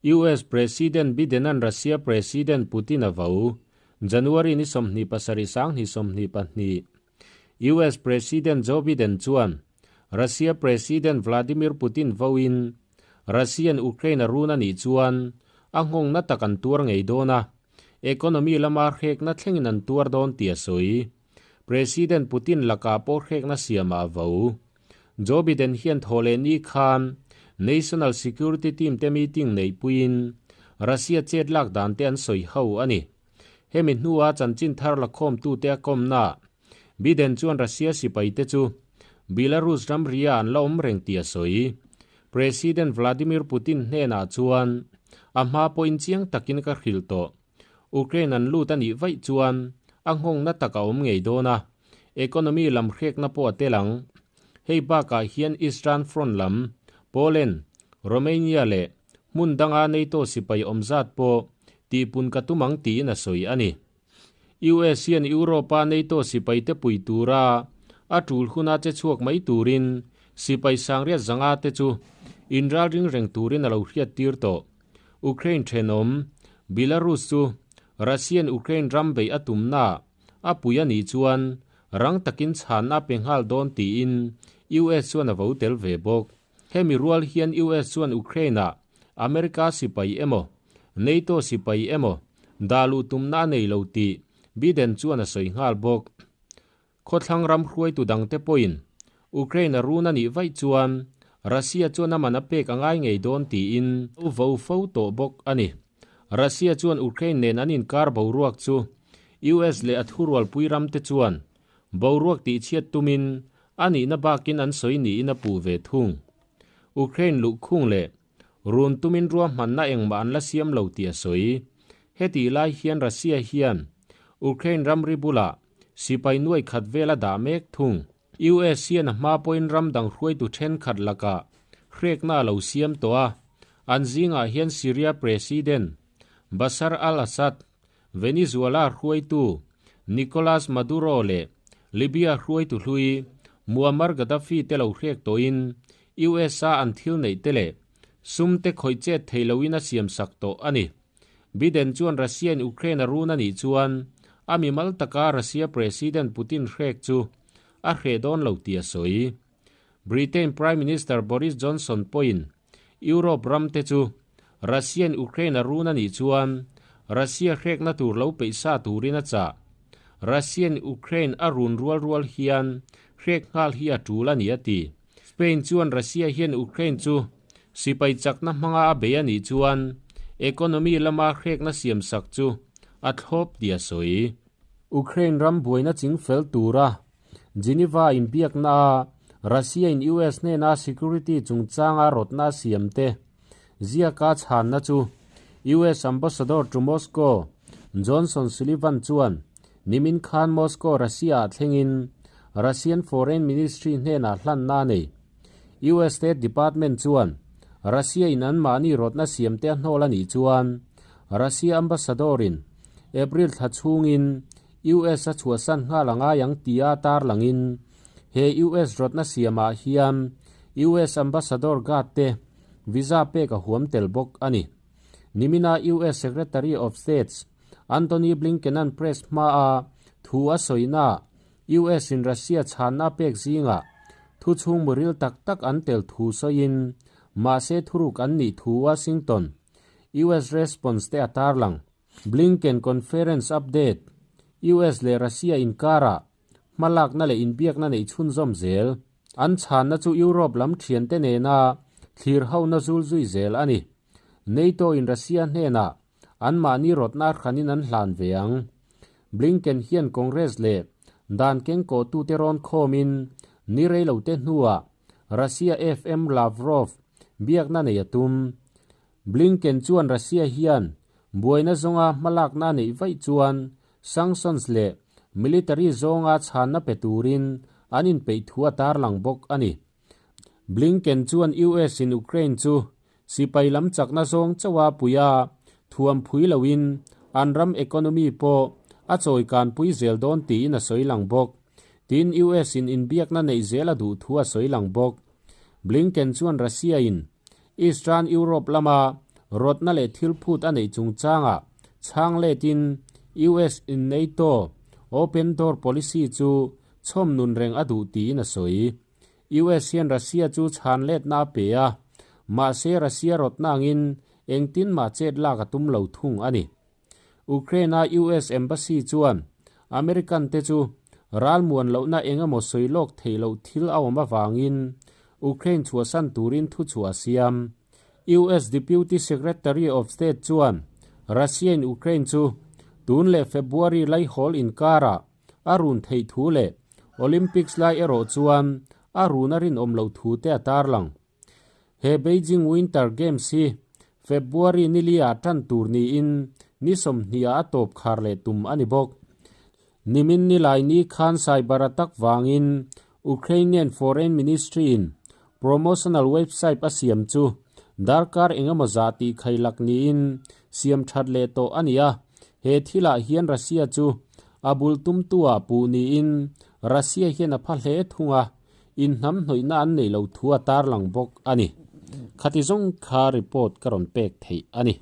US President Biden-a'n Russia President Putin a vo. January ni 27 2022. US President Joe Biden chuan Russia President Vladimir Putin voin Russian Ukraine a run a nih chuan a nghawngna tak an tuar ngei dawn a, economy lama hrekna thlengin an tuar dawn tih a sawi. President Putin lakah pawh hrekna siamah a vo. Joe Biden hian thaw leh ni khan National Security Team te meeting neihpuiin Russia chet lak dan te an sawi ho a ni. Hemi hnua chanchin thar lakhawmtute a kawmna Biden chuan Russia sipai te chu Belarus ramria an la awm reng tih a sawi. President Vladimir Putin hnenah chuan a hma pawhin chiang takin ka hrilh tawh. Ukraine an lut a nih vaih chuan a nghawngna tak a awm ngei dawn a, economy lam hrekna pawh a tel ang. Hei bakah hian Eastern Front lam, Poland, Romania leh hmun danga NATO sipai awm zat pawh tihpun ka tum ang tiin a sawi a ni. US hian Europe-a NATO sipaite pui tura a tul huna che chhuak mai turin sipai sangriat zanga te chu inralring reng turin a lo hriattir tawh. Ukraine thenawm, Belarus chu Russian Ukraine ram beih a tumna a pui a nih chuan rang takin chhanna pe nghal dawn tiin US chuan a vo tel ve bawk. Hemi rual hian US chuan Ukraine-ah America sipai emaw, NATO sipai emaw dah luh tumna a nei lo tih Biden chuan a sawi nghal bawk. Khawthlang ram hruaitu dangte pawhin Ukraine a run a nih vaih chuan Russia chuan a man a pek a ngai ngei dawn tiin a vo fo tawh bawk a ni. Russia chuan Ukraine nen an inkar boruak chu US leh a thurualpui ramte chuan boruak tihchhiat tumin a nihna bakin an sawi niin a puh ve thung. Ukraine luhkhung leh run tumin ruahmanna engmah an la siam lo tih a sawi. Hetih lai hian Russia hian Ukraine ramri bulah Sipai nuai khat vel a dah mek thung. US hian a hma pawhin ram dang hruaitu thenkhat lakah hrekna a lo siam tawh a, an zingah hian Syria President Bashar al-Assad, Venezuela hruaitu Nicolas Maduro leh Libya hruaitu hlui Muammar Gaddafi te lo hrek tawhin US-a an thil neih te leh sum te khawih chet thei loin a siamsak tawh a ni. Biden chuan Russia-in Ukraine a run a nih chuan a mimal taka Russia President Putin hrek chu a hreh dawn lo tih a sawi. Britain Prime Minister Boris Johnson pawhin Europe ramte chu Russia-in Ukraine a run a nih chuan Russia hrekna tur lo peih sa turin a chah. Russia-in Ukraine a run rual rual hian hrek nghal hi a tul a ni a ti. Spain chuan Russia hian Ukraine chu sipai chakna hmanga a bei a nih chuan economy lama hrekna siamsak chu a thlawp tih a sawi. Ukraine ram buaina ching fel tura Geneva inbiakna a Russia in US hnena security chungchanga rawtna a siam te ziaka chhanna chu US Ambassador to Moscow Johnson Sullivan chuan Nimin khan Moscow Russia-ah thlengin Russian Foreign Ministry hnenah hlanna a nei. US State Department chuan Russia-in anmahni rawtna siamte a hnawl a nih chuan Russia Ambassador-in April thla chhungin US a chhuahsan nghal a ngai ang tia tarlangin he US rawtna siamah hian US Ambassador guard te visa pek a huam tel bawk a ni. Nimina US Secretary of States Antony Blinken-a'n press hmaa thu a sawina US-in Russia chhanna a pek zingah thu chhung muril tak tak an tel thu sawiin mahse thuruk an nih thu Washington US response te a tarlang. Blinken conference update, US leh Russia inkarah hmalakna leh inbiakna neih chhunzawm zel. An chhanna chu Europe lam thiante nena thlir hona zul zui zel a ni. NATO-in Russia hnenah Anmahni rawtna hranin an hlan ve ang. Blinken hian Congress leh dan kengkawhtute rawn khawmin ni reilote hnuah Russia FM Lavrov biakna nei a tum. Blinken chuan Russia hian buaina zawnga hmalakna a neih vaih chuan sanctions leh military zawnga chhanna pe turin an inpeih thu a tarlang bawk a ni. Blinken chuan US in Ukraine chu Sipai lam chakna zawng chauha puia thuam phui loin an ram economy pawh a chawi kanpui zel dawn tiin a sawi lang bawk. Tin, US in inbiakna neih zel a duh thu a sawi lang bawk. Blinken chuan Russia in Eastern Europe lama Rawtna leh thil phut a neih chungchangah chhang letin US in NATO open door policy chu chhawm nun reng a duh tiin a sawi. US hian Russia chu chhan letna a pe a, mahse Russia rawtna angin engtin mah chet lak a tum lo thung a ni. Ukraine-a US Embassy chuan American te chu ralmuan lohna eng emaw sawi lawk theih loh thil a awm avangin Ukraine chhuahsan turin thuchhuah a siam. US Deputy Secretary of State chuan Russia-in Ukraine chu tun leh February laihawl inkarah a run theih thu leh Olympics lai erawh chuan a run a rinawm loh thu te a tarlang. He Beijing Winter Games hi February nilia tan tur niin ni 20 ah a tawp khar leh tum a ni bawk. Nimin nilai ni khan cyber attack vangin Ukrainian Foreign Ministry in promotional website a siam chu darkar engemaw zah tih khailak niin siam that leh tawh a ni a, he thilah hian Russia chu a bul tumtu ah puh niin Russia hian a pha hle thung a, inhnamhnawihna an neih loh thu a tarlang bawk a ni. Khati zawng kha report ka rawn pek theih a ni.